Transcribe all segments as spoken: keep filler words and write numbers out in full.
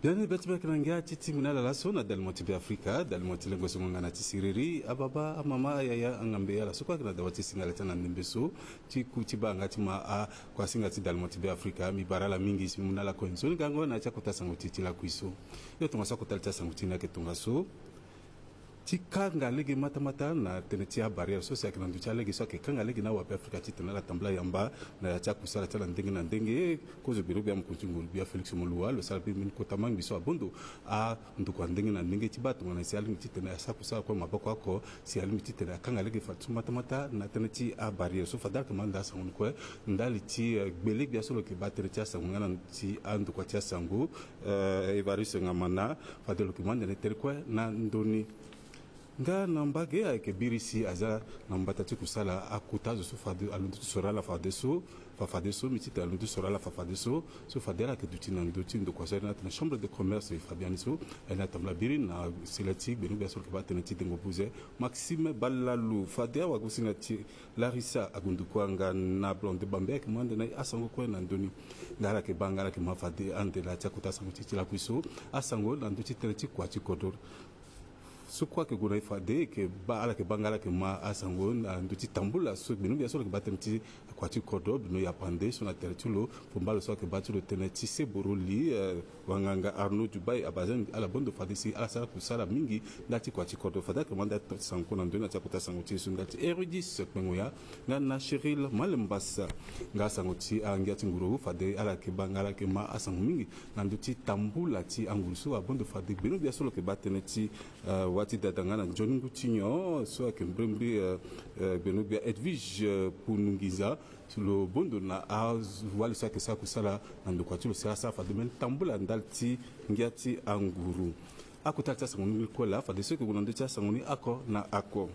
Tënë be ti be ayeke na ngia ti tingbi na ala laso na dalimo ti Beafrika, dalimo ti lengo so ngonga na ti siriri, ababa, amama, ayaya, angambe, ala so kue ayeke na dawa ti singa ala ti ala na ndembe so, ti ku ti baa yanga ti ma a kua singa ti dalimo ti Beafrika, mbi bara ala mingi si mbi mu na ala kue nzoni gango na ya ti akota sango ti e ti lakui so. Yo tongaso akota li ti asango ti e ni ayeke tongaso. Ti kanga lege matamata na tënë ti abarrière so si ayeke na ndö ti alege so ayeke kanga lege na awabeafrika titene ala tambula yamba na ya ti akusala ti ala ndenge na ndenge. Kozo gbeno gbia mokonzi ti nguru gbia Félix Moloua lo sara be mbeni kota mangbi so abondo andokua ndenge na ndenge ti baa tongana si alingbi titene asara kusala kue maboko oko si alingbi titene akanga lege fadeso matamata na tënë ti abarrière so. Fade ala yeke ma nda asango ni kue ndali ti, eh, gbele gbia so lo yeke baa tënë ti asango nga na ti andokua ti asango, eh, Évariste Ngamana. Fade lo yeke ma ndene tere kue na ndö ni. Nga na mbage ayeke biri si aza na mbata ti kusala akota azo so fade alondo ti soro ala fadeso, fa fadeso, mbi titene alondo ti soro ala fa fadeso. So fade ala yeke duti na ndö ti ndokua so airi ni atene chambre de commerce e fa biani so. Aye ni atambula biri na sila ti gbeno gbia so lo yeke baa tënë ti dengo buze, Maxime Balalu. Fade awagosinga ti Larissa Agundukua nga na Blonde Bambe ayeke ma ande na e asango kue na ndö ni. Nga ala yeke baa nga ala yeke ma fade ande na ya ti akota asango ti e ti lakui so. Asango na ndö ti tënë ti kua ti kodro. So kue ayeke gue na e fade e yeke baa ala yeke baa nga ala yeke ma asango na ndö ti tambula so gbeno gbia so lo yeke baa tënë ti kua ti kodro, Beno Yapande, so na tere ti lo fo mbalo so ayeke baa ti lo tënë ti seboro li, eh, wanganga Arnaud Dubai Abazen, ala bondo fade si ala sara kusala mingi ndali ti kua ti kodro. Fade ayeke ma nda sango na ndö ni na ti akota sango ti e so ndali ti Hérudis Kpengoya nga na Chéril Malembasa. Nga asango ti angia ti nguru fade ala yeke baa nga ala yeke ma asango mingi na ndö ti tambula ti anguru so abondo fade gbeno gbia so lo yeke baa tënë ti, eh, wa ti dada nga na nzoni ngu ti nyon so ayeke mbrimbri, eh, eh, gbeno gbia Edwige, eh, Pununginza. Si lo bondo na awali so ayeke sara kusala na ndokua ti lo si asara fade mbeni tambula ndali ti ngia ti anguru. Akota li ti asango ni kue laa fadeso e yeke gue na ndö ti asango ni oko na oko.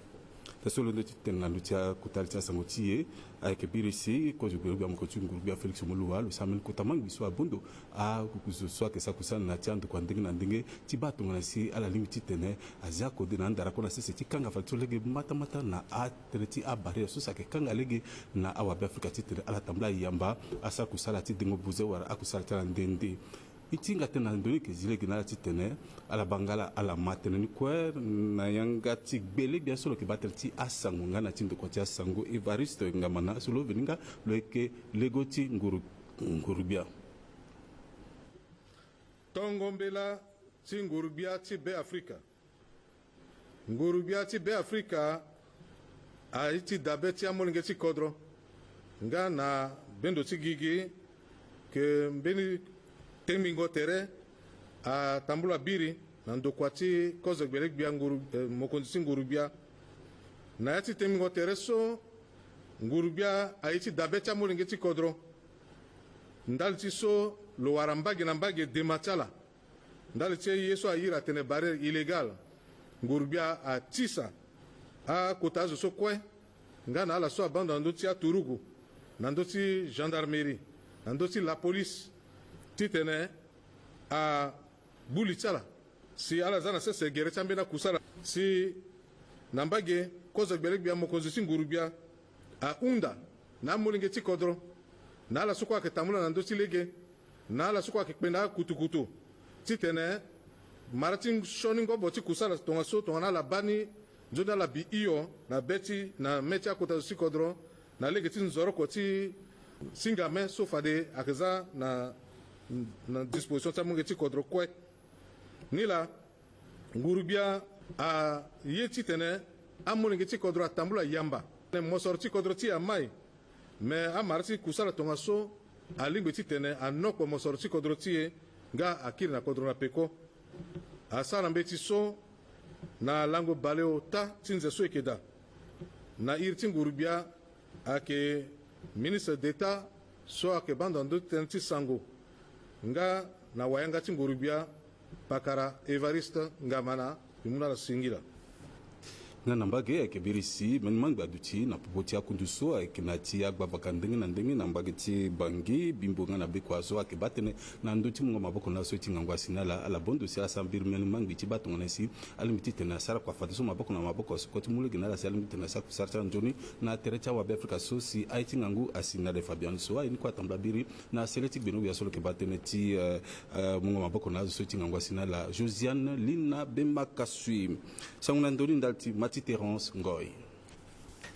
Taa so lo ndö ti tene na ndö ti akota li ti asango ti e ayeke biri si kozo gbeno gbia mokonzi ti nguru gbia Félix Moloua lo sara mbeni kota mangbi so abondo akukuzo so ayeke sara kusala na ya ti andokua ndenge na ndenge ti baa tongana si ala lingbi titene azia kode na andara kue na sese ti kanga fade so lege matamata na a tënë ti abarrière so si ayeke kanga lege na awabeafrika titene ala tambula yamba asara kusala ti dengo buze wala akusala ti ala nde nde. E ti hinga tënë na ndo ni e yeke zi lege na ala titene ala baa nga ala ma tënë ni kue na yanga ti gbele gbia so lo yeke baa tënë ti asango nga na ti ndokua ti asango Évariste Ngamana so lo veni nga lo yeke lego ti nguru, nguru gbia. Tongo mbela ti nguru gbia ti Beafrika. Nguru gbia ti Beafrika aye ti dabe ti amolenge ti kodro nga na bendo ti gigi ke mbeni tengbingo tere atambula biri na ndokua ti kozo gbele gbia nguru, eh, mokonzi ti nguru gbia. Na ya ti tengbingo tere so, nguru gbia aye ti dabe ti amolenge ti kodro. Ndali ti so lo wara mbage na mbage dema ti ala. Ndali ti ye so a iri atene barrière illégale, nguru gbia atisa akota azo so kue nga na ala so abando na ndö ti aturugu, na ndö ti gendarmerie, na ndö ti lapolise, titene agbu li ti ala si ala za na sese gere ti ambeni akusala. Si na mbage kozo gbele gbia mokonzi ti nguru gbia ahunda na amolenge ti kodro, na ala so kue ayeke tambula na ndö ti lege, na ala so kue ayeke kpenda akutukutu, titene mara ti sioni ngobo ti kusala tongaso tongana ala baa ni nzoni ala bi hio na be ti na mê ti akota zo ti kodro na lege ti nzoroko ti singame so fade ayeke za na, na disposition ti amolenge ti kodro kue. Nilaa, nguru gbia aye titene amolenge ti kodro atambula yamba. Mosoro ti kodro ti e amai, me amara ti kusala tongaso alingbi titene anokpo mosoro ti kodro ti e nga akiri na kodro na peko. Asara mbeti so na lango baleota ti nze so e yeke daa na iri ti nguru gbia ayeke ministre d'État so ayeke bando na ndö ti tënë ti sango nga na wayanga ti nguru gbia pakara Évariste Ngamana. Mbi mu na ala singila. Nga na mbage ayeke biri si mbeni mangbi aduti na popo ti akundu so ayeke na ti agbavaka ndenge na ndenge na mbage ti Bangui, Bimbo nga na Bekoua so ayeke baa tënë na ndö ti mungo maboko na ala so e ti ngangu asi na ala. Ala bondo si ala sara mbiri mbeni mangbi ti baa tongana nyen si alingbi titene asara kua fadeso maboko na maboko, soko ti mu lege na ala si alingbi titene asara kusara ti ala nzoni na tere ti awabe Afrika so si aye ti ngangu asi na ala. Fabian so aye ni kue atambula biri na sele ti gbeno gbia so lo yeke baa tënë ti, eh, eh, mungo maboko na azo so e ti ngangu asi na ala, Josiane Lina Bemba Kasui. Sango na ndö ni ndali ti ma ti Terence Ngoy.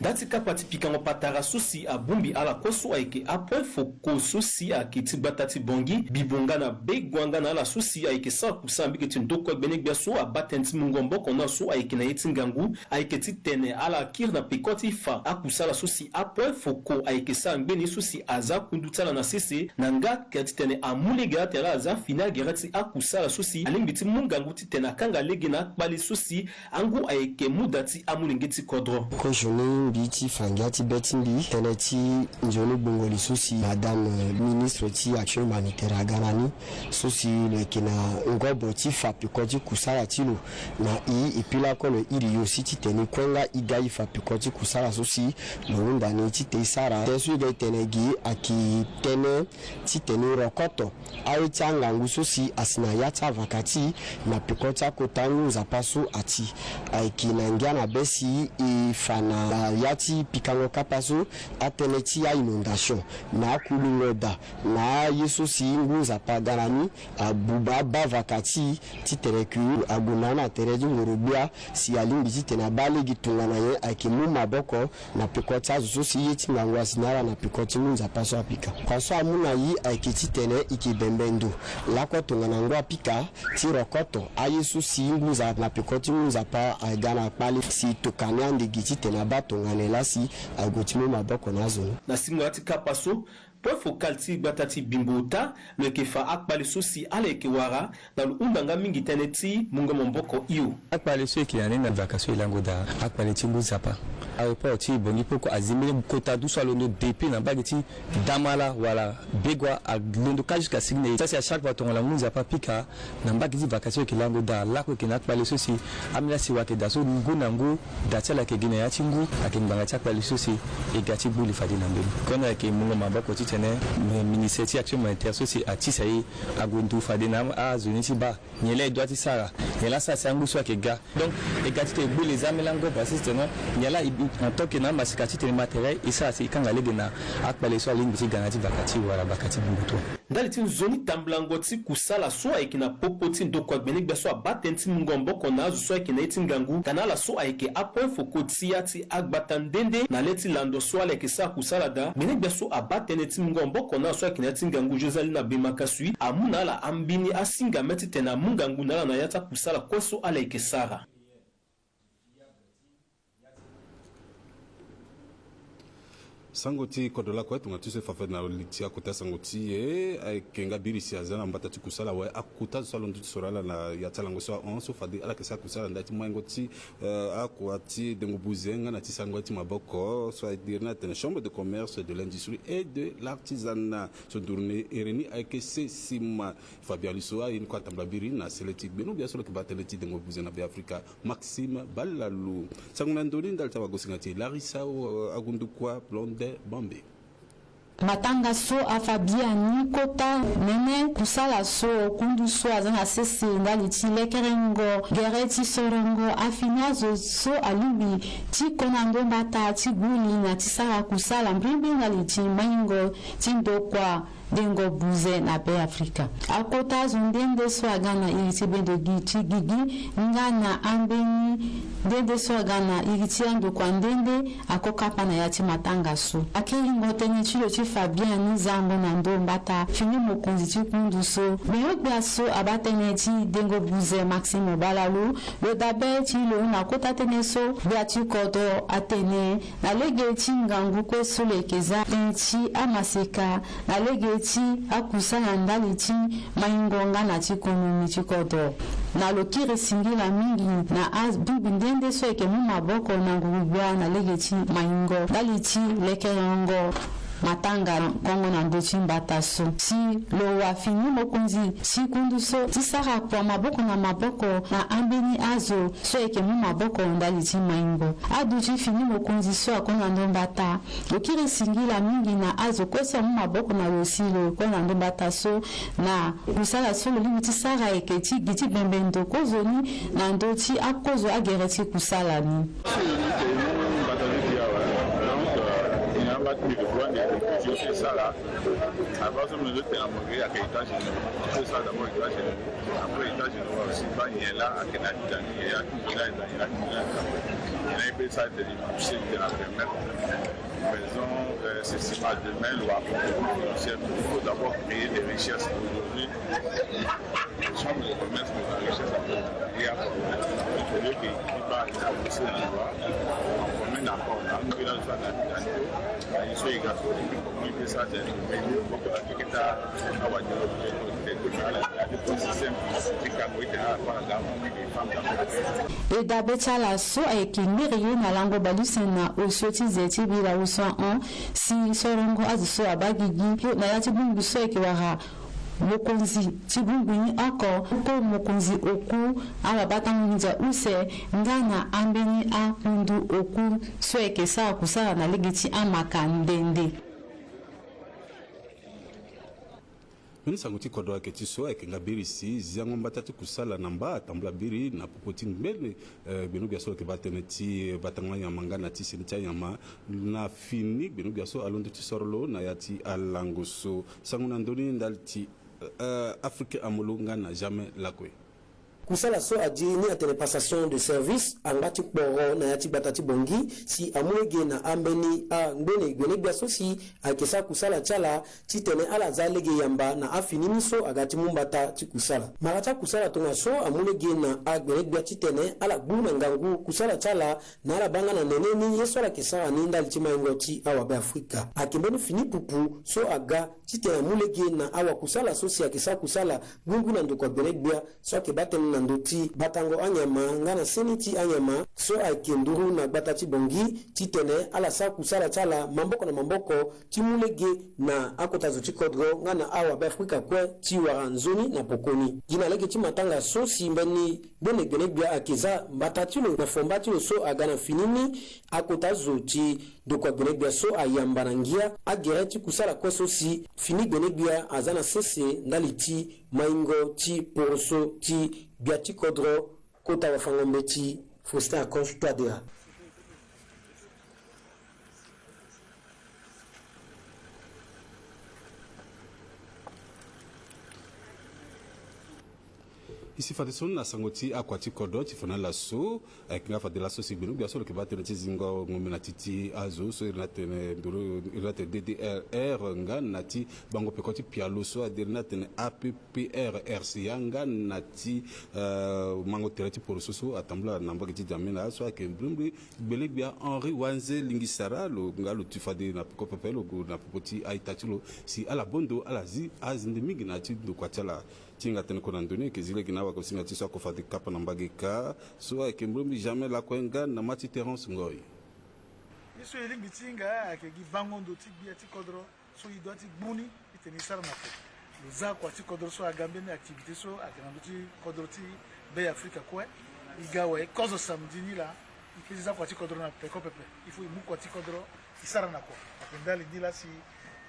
Ndali ti kapa ti pikango patara so si abongbi ala kue so ayeke apoint focaux so si ayeke ti gbata ti Bangui, Bimbo nga na Bekoua nga na ala so si ayeke sara kusala mbage ti ndokua gbene gbia so abaa tënë ti mungo maboko na ala so ayeke na ye ti ngangu, ayeke titene ala kiri na peko ti fa akusala so si apoint focaux ayeke sara ngbeni so si aza kundu ti ala na sese na nga ayeke titene amu lege atene ala aza fini agere ti akusala so si alingbi ti mu ngangu titene akanga lege na akpale so si angu ayeke mu da ti amolenge ti kodro. Kozo ni mbi ti fa ngia ti be ti mbi tënë ti nzoni gbungo li so si madame, euh, ministre ti action humanitaire aga na ni, so si lo yeke na ngobo ti fa peko ti kusala ti lo na i, e pilako lo iri yo si titene e kue nga e ga e fa peko ti kusala so si lo hunda ni titene e sara. Tënë so e ga e tene gi ayeke tënë titene e rokoto aye ti angangu so si asi na ya ti avaka ti e na peko ti akota ngu nzapa so ati. Ayeke na ngia na be si e fa na ya ti pikango kapa so atënë ti a-inondation na akulungo da na aye so si ngu nzapa aga na ni, abuba abaa vaka ti e titene ke ague na ni na tere ti ngoro gbia si alingbi titene abaa lege tongana nyen ayeke mu maboko na peko ti azo so si ye ti ngangu asi na ala na peko ti ngu nzapa so apika. Kua so amu na e ayeke titene e yeke bembe ndo lakue tongana ngu apika ti rokoto aye so si ngu nzapa na peko ti ngu nzapa aga na kpale si e tokua ni ande gi titene abaa tongana nyen laa si ague ti mu maboko na azo ni. Na singo ya ti kapa so, point focal ti gbata ti Bimbo ota lo yeke fa akpale so si ala yeke wara na lo hunda nga mingi tënë ti mungo maboko hio. Akpale so e yeke na ni na vaka so e lango daa, akpale ti ngu nzapa. Aéroport ti Bangui Poko azi mbeni kota dusu alondo depuis na mbage ti Damala wala Bekoua, alondo kâ jusqu'à sigi na e. Sara si à chaque fois tongana ngu nzapa apika na mbage ti vaka so e yeke lango daa, lakue e yeke na akpale so si ambeni asiwa ayeke daa so ngu na ngu da ti ala ayeke gi na ya ti ngu, ayeke ngbanga ti akpale so si e ga ti gbu li fade na mbeni. Kono ayeke mungo maboko titene, eh, ministre ti action humanitaire so si atisa e ague ndu fade na azo ni ti baa nyen laa e dua ti sara, nyen laa asara si angu so ayeke ga. Donc e ga titene e gbu li e za ambeni lango parce que titene nyen laa e, en tant que na amaseka titene e ma tere e sara si e kanga lege na akpale so alingbi ti ga na ya ti vaka ti e wala vaka ti Bimbo ota. Ndali ti nzoni tambulango ti kusala so ayeke na popo ti ndokua gbene gbia so abaa tënë ti mungo maboko na azo so ayeke na ye ti ngangu, tongana ala so ayeke apoint focal ti ya ti agbata nde nde na le ti lando so ala yeke sara kusala daa. Gbene gbia so abaa tënë ti mungo maboko na ala so ayeke na ya ti ngangu, Josalina Bemba Kasui, amu na ala ambeni asingame titene amu ngangu na ala na ya ti akusala kue so ala yeke sara. Sango ti kodro lakue tongana ti so e fa fade na li ti akota sango ti e, ayeke nga biri si aza na mbata ti kusala awe akota zo so alondo ti soro ala na ya ti alango so ahon so fade ala yeke sara kusala ndali ti maingo ti, eh, akua ti dengo buze nga na ti sarango ya ti maboko so aye iri ni atene Chambre de commerce, de l'industrie et de l'artisanat. So nduru ni iri ni ayeke Sesima. Fabien Aliso aye ni kue atambula biri na sele ti gbeno gbia so lo yeke baa tënë ti dengo buze na Beafrika, Maxime Balalou. Sango na ndö ni ndali ti awagosinga ti e Larissa, eh, Agundukua Blonde Bambe. Matanga so afa biani kota nene kusala so kundu so aza na sese ndali ti lekerengo gere ti sorongo afini azo so alingbi ti kona ndo mbata ti gbu li na ti sara kusala mbrimbri ndali ti maingo ti ndokua dengo buze na Beafrika. Akota azo nde nde so aga na iri ti bendo gi ti gigi nga na ambeni nde nde so aga na iri ti andokua nde nde ako kapa na ya ti matanga so. Akiri ngo tënë ti lo ti fa biani zango na ndo mbata fini mokonzi ti kundu so. Gbenyo-gbia so abaa tënë ti dengo buze Maxime Balalou lo dabe ti lo na kota tënë so gbia ti kodro atene na lege ti ngangu kue so lo yeke za tënë ti amaseka na lege ti akusala ndali ti maingo nga na ti konomi ti kodro. Na lo kiri singila mingi na abongbi nde nde so ayeke mu maboko na nguru-gbia na lege ti maingo ndali ti lekerengo Matanga kongo na ndö ti mbata so. Si lo wafini mokonzi ti kundu so ti sara kua maboko na maboko na ambeni azo so ayeke mu maboko ndali ti maingo. Aduti fini mokonzi so akue na ndö mbata, lo kiri singila mingi na azo kue so amu maboko na lo si lo kue na ndö mbata so na kusala so lo lingbi ti sara ayeke ti gi ti bembe ndo kozoni na ndö ti akozo agere ti kusala ni. Avant so me zo tene mo ge ayeke état généraux. Après ça d'abord état généraux. Après état généraux aussi ba nyen laa ayeke na ita ni ye ati nyen laa eza ye ati nyen laa eza. Na ye pe ça c'est difficile de la permettre. Faisons, euh, c'est si mal demain, loi financière, il faut d'abord créer des richesses aujourd'hui. Chambre de commerce de la richesse. Et après, il faut que il va avancer la loi. On met d'accord là, nous là ça dans la vie. Là, ils sont égaux. Comment il fait ça, c'est beaucoup la. E dabe ti ala so ayeke ngere ye na lango baleuse na osio ti ze ti bira osio ahon si sorongo azo so abaa gigi na ya ti bongbi so ayeke wara mokonzi ti bongbi ni oko, oko mokonzi oku, ala baa tango nginza use nga na ambeni akundu oku so ayeke sara kusala na lege ti amaka nde nde. Mbeni sango ti kodro ayeke ti so ayeke nga biri si ziango mbata ti kusala na mba atambula biri na popo ti ngbene, eh, gbeno-gbia so lo yeke baa tënë ti, eh, batanga anyama nga na ti seni ti anyama na fini gbeno-gbia so alondo ti soro lo na ya ti alango so. Sango na ndö ni ndali ti, eh, Afrique Amolo nga na Jamais Lakue. Kusala so adi ni atene passation de service angba ti kporo na ya ti gbata ti Bangui si amu lege na ambeni angbene gbene-gbia so si ayeke sara kusala ti ala titene ala za lege yamba na afini ni so aga ti mu mbata ti kusala. Mara ti akusala tongaso amu lege na agbene-gbia titene ala gbu na ngangu kusala ti ala na ala baa nga na nene ni ye so ala yeke sara ni ndali ti maingo ti awabe Afrika. Ayeke mbeni fini pupu so aga titene amu lege na awakusala so si ayeke sara kusala gbingbi na ndokua gbene-gbia so ayeke baa tënë na ndö ti batango anyama nga na seni ti anyama so ayeke nduru na gbata ti Bangui titene ala sara kusala ti ala maboko na maboko ti mu lege na akota zo ti kodro nga na awabe Afrika kue ti wara nzoni na pokoni. Gi na lege ti matanga so si mbeni ngbene gbene-gbia ayeke za mbata ti lo na fomba ti lo so aga na fini ni akota zo ti ndokua gbene-gbia so ayamba na ngia agere ti kusala kue so si fini gbene-gbia aza na sese ndali ti maingo ti poroso ti gbia ti kodro. Kota wafango-mbeti Faustin Archange Touadéra. E si fadeso na sango ti akua ti kodro ti fa na ala so, eh, ayeke nga fade laso si gbeno-gbia so lo yeke baa tënë ti zingo ngombe na ti ti azo so iri ni atene nduru, iri ni atene D D R R nga na ti bango peko ti pialo so adiri ni atene A P P R R C A nga na ti, eh, mango tere ti poroso so atambula na mbage ti Djamena so ayeke mbrimbri gbele-gbia Henri Wanze Lingisara lo nga lo ti fade na peko pepe lo gue na popo ti a-ita ti lo si ala bondo ala zi azende mingi na ya ti ndokua ti ala. Ti hinga tënë kue na ndö ni ayeke zi lege na awagosinga ti so ako fade kapa na mbage ka so ayeke mbrimbri Jamais Lakue nga na ma ti Terence Ngoy. Ye so e lingbi ti hinga ayeke gi vango ndo ti gbia ti kodro so e doit ti gbu ni titene e sara na kua. Lo za kua ti kodro so aga mbeni activité so ayeke na ndö ti kodro ti Be Afrika kue. E ga awe kozo samedi ni laa e peut ti za kua ti kodro na peko pepe. Il faut e mu kua ti kodro e sara na kua. Ayeke ndali ni laa si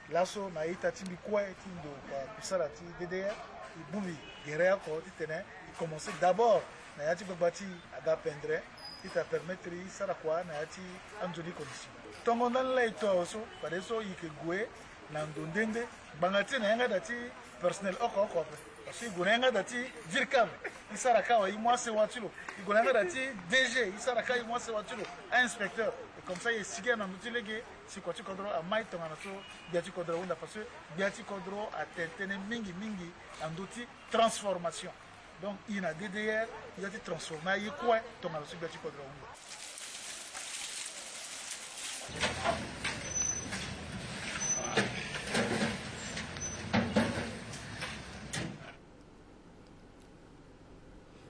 laso na ita ti mbi kue ti ndo kua kusala ti D D R e bongbi gere oko titene e commencer d'abord na ya ti gbagba ti e aga pendere titene apermettre e sara kua na ya ti anzoni condition. Tongo ndani laa e to awe so fadeso e yeke gue na ndo nde nde ngbanga ti e na yanga daa ti personnel oko oko ape. Parce que e gue na yanga daa ti dircam e sara kâ awe e mu asewa ti lo. E gue na yanga daa ti D G e sara kâ e mu asewa ti lo, a-inspecteur. Et comme ça e sigi na ndö ti lege si kua ti kodro amai tongana so gbia ti kodro ahunda parce que gbia ti kodro atene tënë mingi mingi na ndö ti transformation. Donc e na D D R e doit ti transformer aye kue tongana so gbia ti kodro ahunda.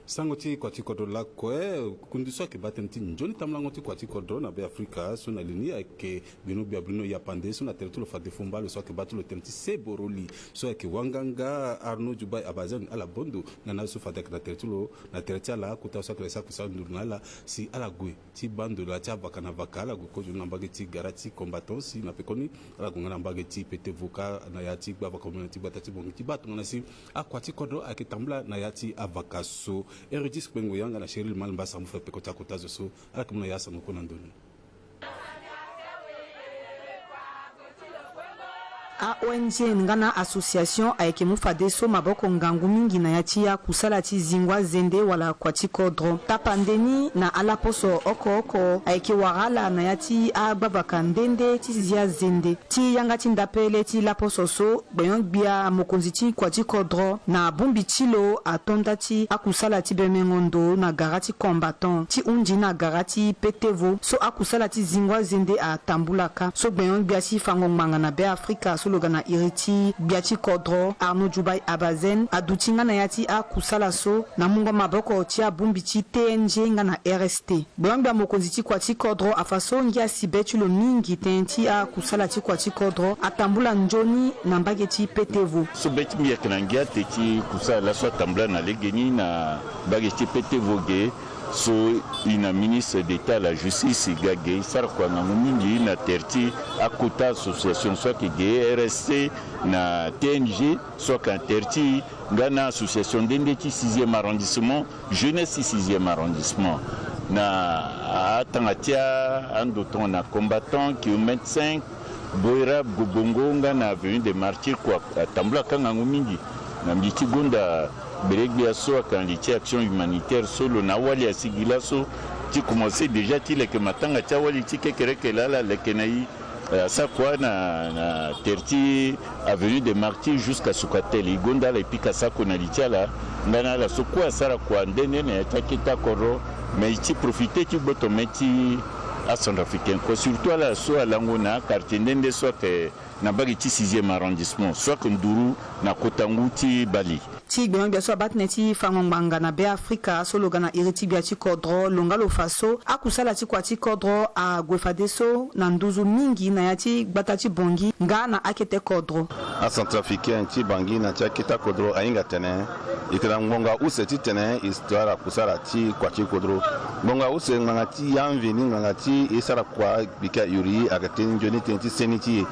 Sango ti kua ti kodro lakue, kundu so ayeke baa tënë ti nzoni tambulango ti kua ti kodro na Be Afrika so na li ni ayeke gbeno gbia Bruno Yapande so na tere ti lo fade fo mbalo so ayeke baa ti lo tënë ti Seboroli so ayeke wanganga Arnaud Djubai Abazen ala bondo na na so fade ayeke na tere ti lo na tere ti ala akota so ayeke na saki so anduru na ala si ala gue ti baa ndo na ya ti avaka na vaka, ala gue kozo na mbage ti gara ti combattant si na pekoni ala gue nga na mbage ti pete voka na ya ti gbavaka omene ti gbata ti bongi ti baa tongana si akua ti kodro ayeke tambula na ya ti avaka so. Hérodis Kpengo yanga na Cheryl Malemba asango fo peko ti akota zo so ala yeke mu na ya asango kue na ndoni. A O N G nga na association ayeke mu fadeso maboko ngangu mingi na ya ti akusala ti zingo azende wala kua ti kodro. Tapande ni na alaposo oko oko ayeke wara ala na ya ti agbavaka nde nde ti zi azende. Ti yanga ti ndapele ti laposo so, gbenyo-gbia mokonzi ti kua ti kodro na bongbi ti lo ato nda ti akusala ti bemengo ndo na gara ti combattant ti hundi na gara ti petevo so akusala ti zingo azende atambula kâ. So gbenyo-gbia ti fango ngbanga na Be Afrika so lo ga na iri ti gbia ti kodro Arnaud Djubai Abazen aduti nga na ya ti akusala so na mungo maboko ti abongbi ti T N G nga na R S T. Gbenyo-gbia mokonzi ti kua ti kodro afa so ngia si be ti lo mingi tënë ti akusala ti kua ti kodro atambula nzoni na mbage ti petevo. So be ti mbi ayeke na ngia te ti kusala laso atambula na legeni na mbage ti petevo ge. So e na ministre d'État à la justice e ga ge e sara kua ngangu mingi na tere ti akota association so ayeke ge R S T na T N G so ayeke na tere ti e nga na association nde nde ti sixième arrondissement, jeunesse ti sixième arrondissement, na atanga ti ando tongana combattant, kilomètre cinq, Boira, Gobongo nga na avenue des Martyrs kua atambula kâ ngangu mingi. Na mbi ti gonda gbele-gbia so ayeke na li ti action humanitaire so lo na awali asigi laso ti commencer déjà ti leke matanga ti awali ti kekereke laa ala leke na e. Eh, asara kua na, na tere ti avenue des Martyrs jusqu'à Soukatele. E gonda ala e pika sako na li ti ala. Nga na ala so kue asara kua nde nde na ya ti akete akodro. Mais e ti profiter ti gboto mê ti acentrafricain kue, surtout ala so alango na quartier nde nde so ayeke na mbage ti sixième arrondissement so ayeke nduru na kota ngu ti bale. Ti gbenyo-gbia so abaa tënë ti fango ngbanga na Be Afrika so lo ga na iri ti gbia ti kodro lo nga lo fa so akusala ti kua ti kodro ague fadeso na nduzu mingi na ya ti gbata ti Bangui nga na akete kodro. Acentrafricain ti Bangui na ti akete akodro ahinga atene e yeke na ngbonga use titene e sara kusala ti kua ti kodro. Ngbonga use ngbanga ti ya mveni ngbanga ti e sara kua bika e yori ayeke tënë nzoni tënë ti seni ti e.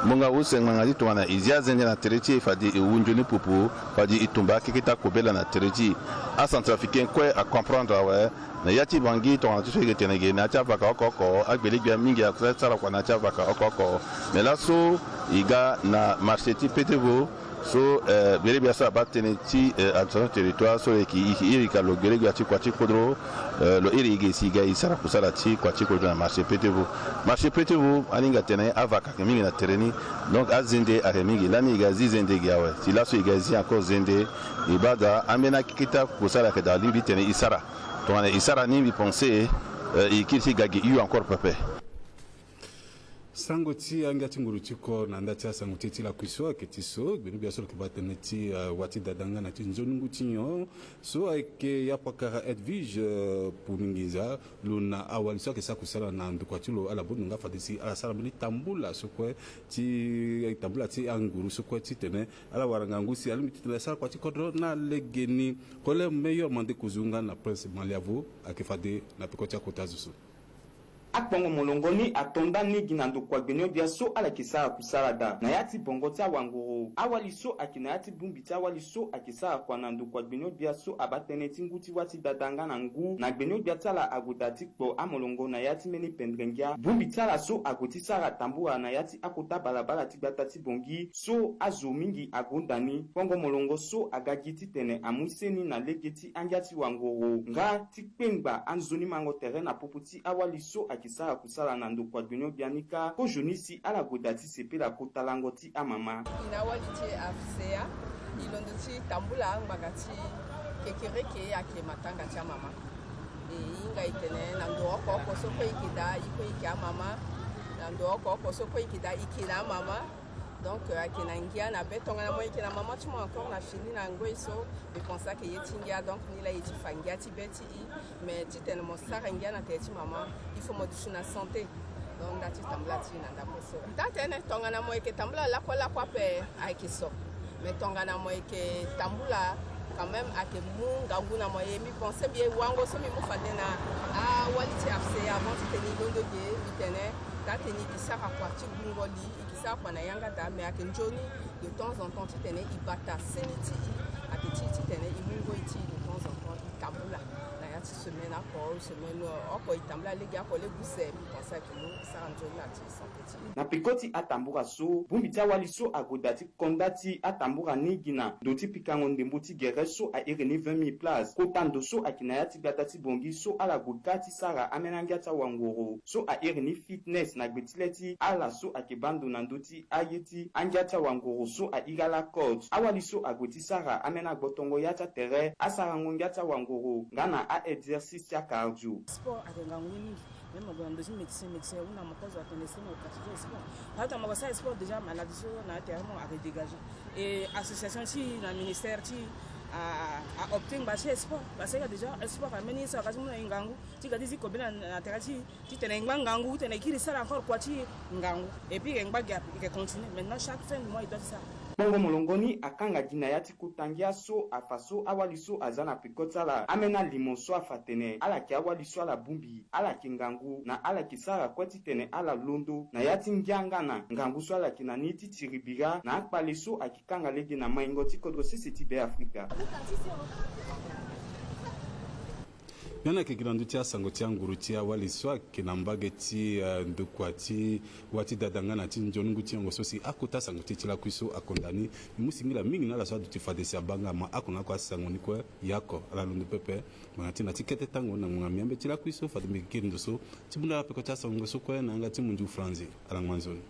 Ngbonga use ngbanga ti tongana e zi azende na tere ti e fade e wu nzoni pupu. Fade e tumba akeketa kobela na tere ti e. Acentrafricain kue acomprendre awe. Na ya ti Bangui tongana ti so e yeke tene ge na ya ti avaka oko oko agbele-gbia mingi asara kua na ya ti avaka oko oko. Mais laso e ga na marché ti Petevo so, eh, gbele-gbia so abaa tënë ti, eh, administration territoire so lo yeke iri ka lo gbele-gbia ti kua ti kodro. Eh, lo iri e ge si e ga e sara kusala ti kua ti kodro na marché Petevo. Marché Petevo alinga tene avaka ayeke mingi na tere ni. Donc azende ayeke mingi lani e ga zi zende ge awe. Si laso e ga zi encore zende e baa daa ambeni akeketa kusala ayeke daa alingbi titene e sara. Tongana e sara ni mbi pense, eh, e kiri ti ga gi hio encore pepe. Sango ti angia ti nguru ti oko na nda ti asango ti e ti lakui so ayeke ti so gbeni-gbia so lo yeke baa tënë ti, eh, wa ti dada nga na ti nzoni ngu ti nyon so ayeke Yapakara Edwige, eh, Puminginza. Lo na awali so ayeke sara kusala na ndokua ti lo ala bondo nga fade si ala sara mbeni tambula so kue ti tambula ti anguru so kue titene ala wara ngangu si alingbi titene asara kua ti kodro na legeni. Kole meilleur mande kozunga na Prince Maliavo ayeke fade na peko ti akota zo so. Akpongo molongo ni ato nda ni gi na ndokua gbeni-gbia so ala yeke sara kusala daa na ya ti bongo ti awanguru. Awali so ayeke na ya ti bongbi ti awali so ayeke sara kua na ndokua gbeni-gbia so abaa tënë ti ngu ti wa ti dada nga na ngu na gbeni-gbia ti ala ague daa ti kpo amolongo na ya ti mbeni pendre ngia. Bongbi ti ala so ague ti sara tambula na ya ti akota balabala ti gbata ti Bangui so azo mingi agonda ni. Kpongo molongo so aga gi titene amu seni na lege ti angia ti wanguru nga ti kpengba anzoni mango tere na popo ti awali so ayeke sara kusala na ndokua gbeni-gbia ni kâ. Kozoni si ala gue daa ti sepela kota lango ti amama. E na awali ti AFSEA, e londo ti tambula ngbanga ti kekereke ayeke matanga ti amama. E, e hinga e tene na ndo oko oko so kue e yeke daa, e kue e yeke amama. Na ndo oko oko so kue e yeke daa, e yeke na amama. Donc, euh, ayeke na ngia na be. Tongana mo yeke na mama ti mo encore na fini na ngoi so, mbi pense ayeke ye ti ngia. Donc, ni laa ye ti fa ngia ti be ti e. Mais titene mo sara ngia na tere ti mama, il faut mo duti na santé. Donc, nda ti tambula ti e na ndako so. Taa tene tongana mo yeke tambula lakue lakue ape, ayeke so. Mais tongana mo yeke tambula, quand même, ayeke mu ngangu na mo. Ye mbi pense mbi ye wango so mbi mu fade na awali ti F C avant titene e londo ge, mbi tene taa tene e ke sara kua ti gungo li, e ke sara kua na yanga daa, mais ayeke nzoni de temps en temps titene e bata seni ti e, ayeke ti e titene e mu ngoi ti e de temps en temps, e tambula na ya ti semaine oko, semaine oko e tambula lege oko lege use, mbi pense ayeke mu e sara nzoni na ti santé ti e. Na peko ti atambula so, bongbi ti awali so ague daa ti konda ti atambula ni gi na ndo ti pikango ndembo ti gere so a iri ni vingt mille places. Kota ndo so ayeke na ya ti gbata ti Bangui so ala gue kâ ti sara ambeni angia ti awangoro so a iri ni fitness na gbe ti le ti ala so ayeke baa ndo na ndö ti aye ti angia ti awangoro so a iri ala coach. Awali so ague ti sara ambeni agbotongo ya ti atere, asarango ngia ti awangoro nga na a-exercice ti acardio. Sport ayeke ngangu mingi. Même mo gue na ndo ti médecin, médecin ahunda mo kozo atene si mo pratique sport. Ato mo ko sara sport déjà, maladie so na atere mo ayeke dégagé. Et association ti na ministère ti a, a opté ngba ti sport. Parce que déjà sport ambeni so aga ti mu na e ngangu ti ga ti zi kobe na, na tere ti, titene e ngba ngangu, titene e kiri sara encore kua ti ngangu. Et puis e ngba gi ape, e yeke continuer. Maintenant chaque fin du mois e doit ti sara. Kpongo molongo ni akanga gi na ya ti kota ngia so afa so awali so aza na peko ti ala. Ambeni alimo so afa atene ala yeke awali so ala bongbi, ala yeke ngangu na ala yeke sara kue titene ala londo na ya ti ngia nga na ngangu so ala yeke na ni ti tiri bira na akpale so ayeke kanga lege na maingo ti kodro sese ti Beafrika. Nyen ayeke gi na ndö ti asango ti anguru ti awali so ayeke na mbage ti, eh, ndokua ti wa ti dada nga na ti nzoni ngu ti nyongo so si akota sango ti e ti lakui so akonda ni. Mbi mu singila mingi na ala so aduti fade si abaa nga, ma oko na oko asango ni kue. Ya oko ala londo pepe. Ngbanga ti na ti kete tango na ngbonga miambe ti lakui so fade mbi yeke kiri ndo so ti bunda ala peko ti asango so kue na yanga ti munzu franzi. Ala ngba nzoni.